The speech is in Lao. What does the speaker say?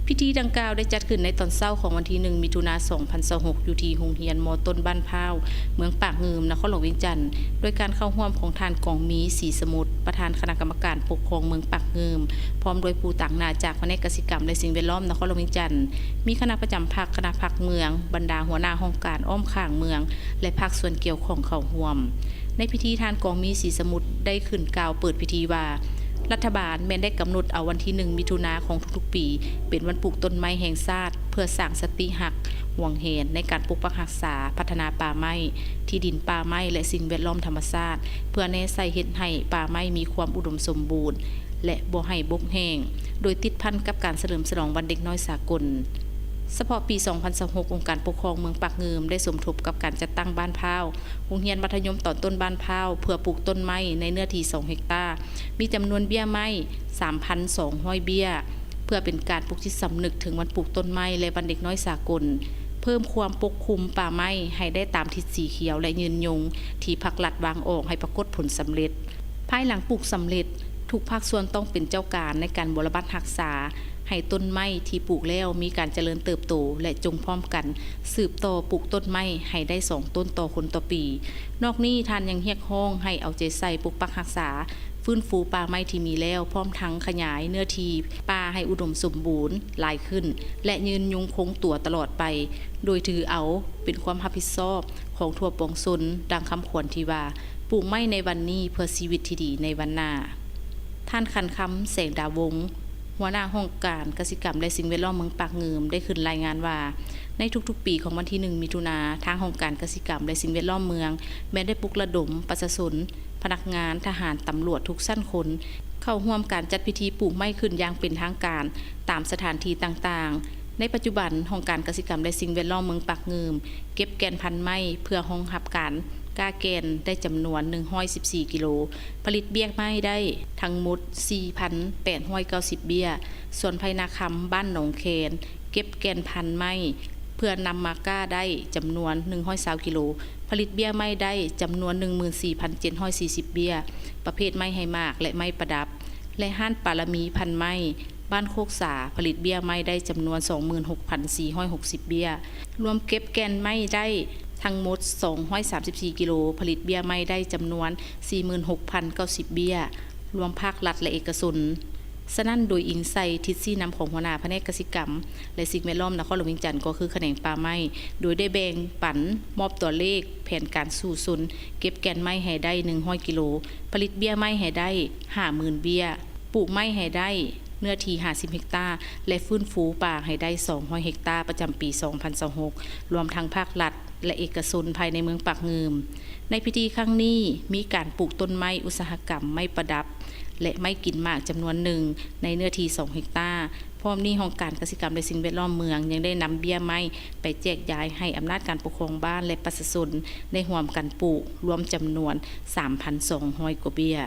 ພິທີດັ່ງກ່າວໄດ້ຈັດຂຶ້ນໃນຕອນເຊົ້າຂອງວັນທີໜຶ່ງ ມິຖຸນາ ສອງພັນຊາວຫົກ ຢູ່ທີ່ໂຮງຮຽນ ມ.ຕົ້ນ ບ້ານພ້າວ ເມືອງປາກງື່ມ ນະຄອນຫຼວງວຽງຈັນ ໂດຍການເຂົ້າຮ່ວມຂອງທ່ານ ກອງມີ ສີສະໝຸດ ປະທານຄະນະກຳມະການປົກຄອງເມືອງປາກງື່ມ ພ້ອມດ້ວຍຜູ້ຕາງໜ້າຈາກພະແນກກະສິກຳ ແລະ ສິ່ງແວດລ້ອມ ນະຄອນຫຼວງວຽງຈັນ, ມີຄະນະປະຈຳພັກ, ຄະນະພັກເມືອງ, ບັນດາຫົວໜ້າຫ້ອງການອ້ອມຂ້າງເມືອງ ແລະ ພາກສ່ວນກ່ຽວຂ້ອງເຂົ້າຮ່ວມ. ໃນພິທີ ທ່ານ ກອງມີ ສີສະໝຸດ ໄດ້ຂຶ້ນກ່າວເປີດພິທີວ່າ, ລັດຖະບານແມ່ນໄດ້ກຳນົດເອົາວັນທີໜຶ່ງ ມິຖຸນາ ຂອງທຸກໆປີ ເປັນວັນປູກຕົ້ນໄມ້ແຫ່ງຊາດ ເພື່ອສ້າງສະຕິຮັກ, ຫວງແຫນໃນການປົກປັກຮັກສາ, ພັດທະນາປ່າໄມ້, ທີ່ດິນປ່າໄມ້ ແລະ ສິ່ງແວດລ້ອມທຳມະຊາດ, ເພື່ອແນໃສ່ເຮັດໃຫ້ປ່າໄມ້ມີຄວາມອຸດົມສົມບູນ ແລະ ບໍ່ໃຫ້ບົກແຫ້ງ, ໂດຍຕິດພັນກັບການສະເຫຼີມສະຫຼອງວັນເດັກນ້ອຍສາກົນ. ສະເພາະປີສອງພັນຊາວຫົກ ອົງການປົກຄອງເມືອງປາກງື່ມໄດ້ສົມທົບກັບການຈັດຕັ້ງບ້ານພ້າວ, ໂຮງຮຽນມັດທະຍົມຕອນຕົ້ນບ້ານພ້າວ ເພື່ອປູກຕົ້ນໄມ້ໃນເນື້ອທີ່ສອງເຮັກຕາ, ມີຈຳນວນເບ້ຍໄມ້ສາມພັນສອງຮ້ອຍເບ້ຍ ເພື່ອເປັນການປຸກຈິດສຳນຶກເຖິງວັນປູກຕົ້ນໄມ້ ແລະ ວັນເດັກນ້ອຍສາກົນ, ເພີ່ມຄວາມປົກຄຸມປ່າໄມ້ໃຫ້ໄດ້ຕາມທິດສີຂຽວ ແລະ ຍືນຍົງ ທີ່ພັກລັດວາງອອກໃຫ້ປາກົດຜົນສຳເລັດ. ພາຍຫຼັງປູກສຳເລັດ, ທຸກພາກສ່ວນຕ້ອງເປັນເຈົ້າການໃນການບົວລະບັດຮັກສາ ໃຫ້ຕົ້ນໄມ້ທີ່ປູກແລ້ວມີການຈະເລີນເຕີບໂຕ ແລະ ຈົ່ງພ້ອມກັນສືບຕໍ່ປູກຕົ້ນໄມ້ໃຫ້ໄດ້ສອງຕົ້ນຕໍ່ຄົນຕໍ່ປີ. ນອກນີ້, ທ່ານຍັງຮຽກຮ້ອງໃຫ້ເອົາໃຈໃສ່ປົກປັກຮັກສາ, ຟື້ນຟູປ່າໄມ້ທີ່ມີແລ້ວ, ພ້ອມທັງຂະຫຍາຍເນື້ອທີ່ປ່າໃຫ້ອຸດົມສົມບູນຫຼາຍຂຶ້ນ ແລະ ຍືນຍົງຄົງຕົວຕະຫຼອດໄປ, ໂດຍຖືເອົາເປັນຄວາມຮັບຜິດຊອບຂອງທົ່ວປວງຊົນ, ດັ່ງຄຳຂວັນທີ່ວ່າ, ປູກໄມ້ໃນວັນນີ້ ເພື່ອຊີວິດທີ່ດີໃນວັນໜ້າ. ທ່ານ ຂັນຄຳ ແສງດາວົງ, ຫົວໜ້າຫ້ອງການກະສິກຳ ແລະ ສິ່ງແວດລ້ອມເມືອງປາກງື່ມ ໄດ້ຂຶ້ນລາຍງານວ່າ, ໃນທຸກໆປີຂອງວັນທີໜຶ່ງ ມິຖຸນາ, ທາງຫ້ອງການກະສິກຳ ແລະ ສິ່ງແວດລ້ອມເມືອງ ແມ່ນໄດ້ປຸກລະດົມປະຊາຊົນ, ພະນັກງານ, ທະຫານ, ຕຳຫຼວດທຸກຊັ້ນຄົນ ເຂົ້າຮ່ວມການຈັດພິທີປູກໄມ້ຂຶ້ນຢ່າງເປັນທາງການຕາມສະຖານທີ່ຕ່າງໆ. ໃນປັດຈຸບັນ, ຫ້ອງການກະສິກຳ ແລະ ສິ່ງແວດລ້ອມເມືອງປາກງື່ມ ເກັບແກ່ນພັນໄມ້ເພື່ອຮອງຮັບການກ້າແກ່ນໄດ້ຈຳນວນໜຶ່ງຮ້ອຍສິບສີ່ກິໂລ, ຜະລິດເບ້ຍໄມ້ໄດ້ທັງໝົດສີ່ພັນແປດຮ້ອຍເກົ້າສິບເບ້ຍ. ສວນໄຜ່ນາຄຳ ບ້ານໜອງແຄນ ເກັບແກ່ນພັນໄມ້ເພື່ອນຳມາກ້າໄດ້ຈຳນວນໜຶ່ງຮ້ອຍຊາວກິໂລ, ຜະລິດເບ້ຍໄມ້ໄດ້ຈຳນວນໜຶ່ງໝື່ນສີ່ພັນເຈັດຮ້ອຍສີ່ສິບເບ້ຍ ປະເພດໄມ້ໃຫ້ໝາກ ແລະ ໄມ້ປະດັບ ແລະ ຮ້ານປາລະມີພັນໄມ້ ບ້ານໂຄກສາ ຜະລິດເບ້ຍໄມ້ໄດ້ຈຳນວນສອງໝື່ນຫົກພັນສີ່ຮ້ອຍຫົກສິບເບ້ຍ, ລວມເກັບແກ່ນໄມ້ໄດ້ທັງໝົດສອງຮ້ອຍສາມສິບສີ່ກິໂລ, ຜະລິດເບ້ຍໄມ້ໄດ້ຈຳນວນສີ່ໝື່ນຫົກພັນເກົ້າສິບເບ້ຍ, ລວມພາກລັດ ແລະ ເອກະຊົນ. ສະນັ້ນ, ໂດຍອີງໃສ່ທິດຊີ້ນຳຂອງຫົວໜ້າພະແນກກະສິກຳ ແລະ ສິ່ງແວດລ້ອມນະຄອນຫຼວງວຽງຈັນ ກໍຄືຂະແໜງປ່າໄມ້, ໂດຍໄດ້ແບ່ງປັນມອບຕົວເລກແຜນການສູ້ຊົນເກັບແກ່ນໄມ້ໃຫ້ໄດ້ໜຶ່ງຮ້ອຍກິໂລ, ຜະລິດເບ້ຍໄມ້ໃຫ້ໄດ້ຫ້າໝື່ນເບ້ຍ, ປູກໄມ້ໃຫ້ໄດ້ເນື້ອທີ່ຫ້າສິບເຮັກຕາ ແລະ ຟື້ນຟູປ່າໃຫ້ໄດ້ສອງຮ້ອຍເຮັກຕາ ປະຈຳປີສອງພັນຊາວຫົກ ລວມທັງພາກລັດ ແລະ ເອກະຊົນພາຍໃນເມືອງປາກງື່ມ. ໃນພິທີຄັ້ງນີ້ ມີການປູກຕົ້ນໄມ້ອຸດສາຫະກຳ, ໄມ້ປະດັບ ແລະ ໄມ້ກິນໝາກຈຳນວນໜຶ່ງ ໃນເນື້ອທີ່ສອງເຮັກຕາ. ພ້ອມນີ້, ຫ້ອງການກະສິກຳ ແລະ ສິ່ງແວດລ້ອມເມືອງ ຍັງໄດ້ນຳເບ້ຍໄມ້ໄປແຈກຢາຍໃຫ້ອຳນາດການປົກຄອງບ້ານ ແລະ ປະຊາຊົນ ໄດ້ຮ່ວມກັນປູກ, ລວມຈຳນວນສາມພັນສອງຮ້ອຍກວ່າເບ້ຍ.